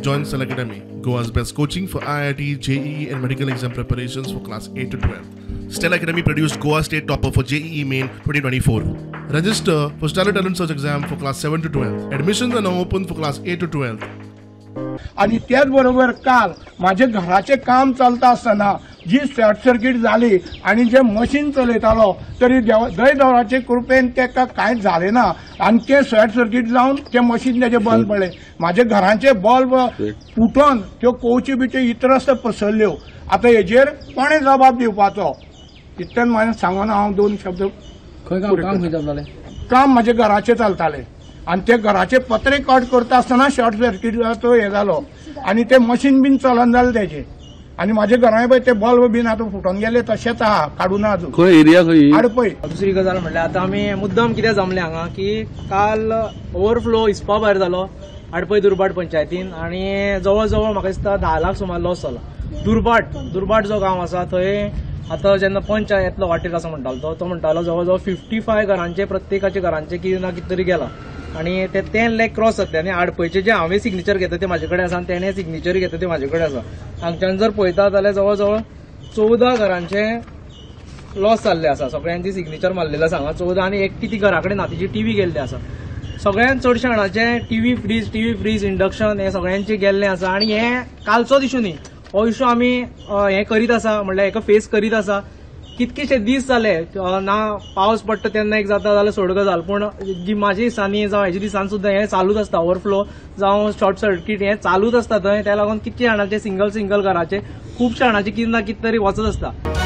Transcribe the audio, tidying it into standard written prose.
Join Stellar Academy, Goa's best coaching for IIT, JEE and medical exam preparations for class 8 to 12. Stellar Academy produced Goa State Topper for JEE Main 2024. Register for Stellar Talent Search exam for class 7 to 12. Admissions are now open for class 8 to 12. आणि त्याचबरोबर काल माझे घराचे काम चलता आसतना जी short circuit जाली आणि जे मशीन चलयतालो तरी दयदेवाचे कृपेन तेका कांयच जालें ना आनी ते शॉर्ट सर्किट जावन ते मशीन तेजें बंद पडलें. म्हाजे घरांचे बल्ब फुटोन त्यो कोवच्यो बिच्यो इतरस्त पसरल्यो. आतां हेजेर कोणें जबाब दिवपाचो इतल्यान म्हाजें सांगून हांव दोन शब्द. काम म्हाजे घराचें चलतालें आनी ते घराचे पत्रे कट करता आसतना शॉर्ट सर्किटाचो हे जालो आनी ते मशीन बीन चलना जालें तेजें आनी म्हाजे घरांय पळय ते बल्ब बीन आतां फुटोन गेले तशेंच आहा, काडूना अजून. खंय एरिया खंय? आडपय. दुसरी गजाल म्हणल्यार आतां आमी मुद्दम कितें जमले हांगा की काल ओवरफ्लो हिसपा भायर जालो आडपय दुर्भाट पंचायतीन आनी जवळ जवळ म्हाका दिसता 10 लाख सुमार लॉस जाला. दुर्भाट जो गांव आसा थंय आतां जेन्ना पंच येतलो वाटेर आसा म्हणटालो तो म्हणटालो जवळ जवळ 55 घरांचे प्रत्येकाच्या घरांचे कितें ना कितें तरी गेला आनी ते 10 लाख क्रॉस जातले. आनी आडपयचे जे हांवें सिग्नेचर घेतले ते म्हाजे कडेन आसा आनी तेणें सिग्नेचर घेतले ते म्हाजे कडेन आसा. हांगच्यान जर पळयता जाल्यार जवळ जवळ 14 घरांचे लॉस जाल्ले आसा. सगळ्यांची सिग्नेचर मारलेले आसा हांगा 14 आनी एकटी ती घरा कडेन ना, तिची टीव्ही गेल्ली आसा. सगळ्यांत चडशे जाणांचे टीव्ही फ्रीज इंडक्शन हे सगळ्यांचे गेल्ले आसा. आनी हे कालचोच इशू न्ही, हो इशू आमी हे करीत आसा, म्हणल्यार हेका फेस करीत आसा. कितकेशे दीस जाले ना पावस पडटा तेन्ना एक जाता जाल्यार सोड गजाल, पूण गिमाच्या दिसांनी जावं हेच्या दिसांनी सुद्दां हें चालूच आसता. ओवरफ्लो जावं शॉर्ट सर्किट हें चालूच आसता थंय. त्या लागून कितके जाणांचे सिंगल सिंगल घराचे खुबशे जाणांचे कितें ना कितें तरी वचत आसता.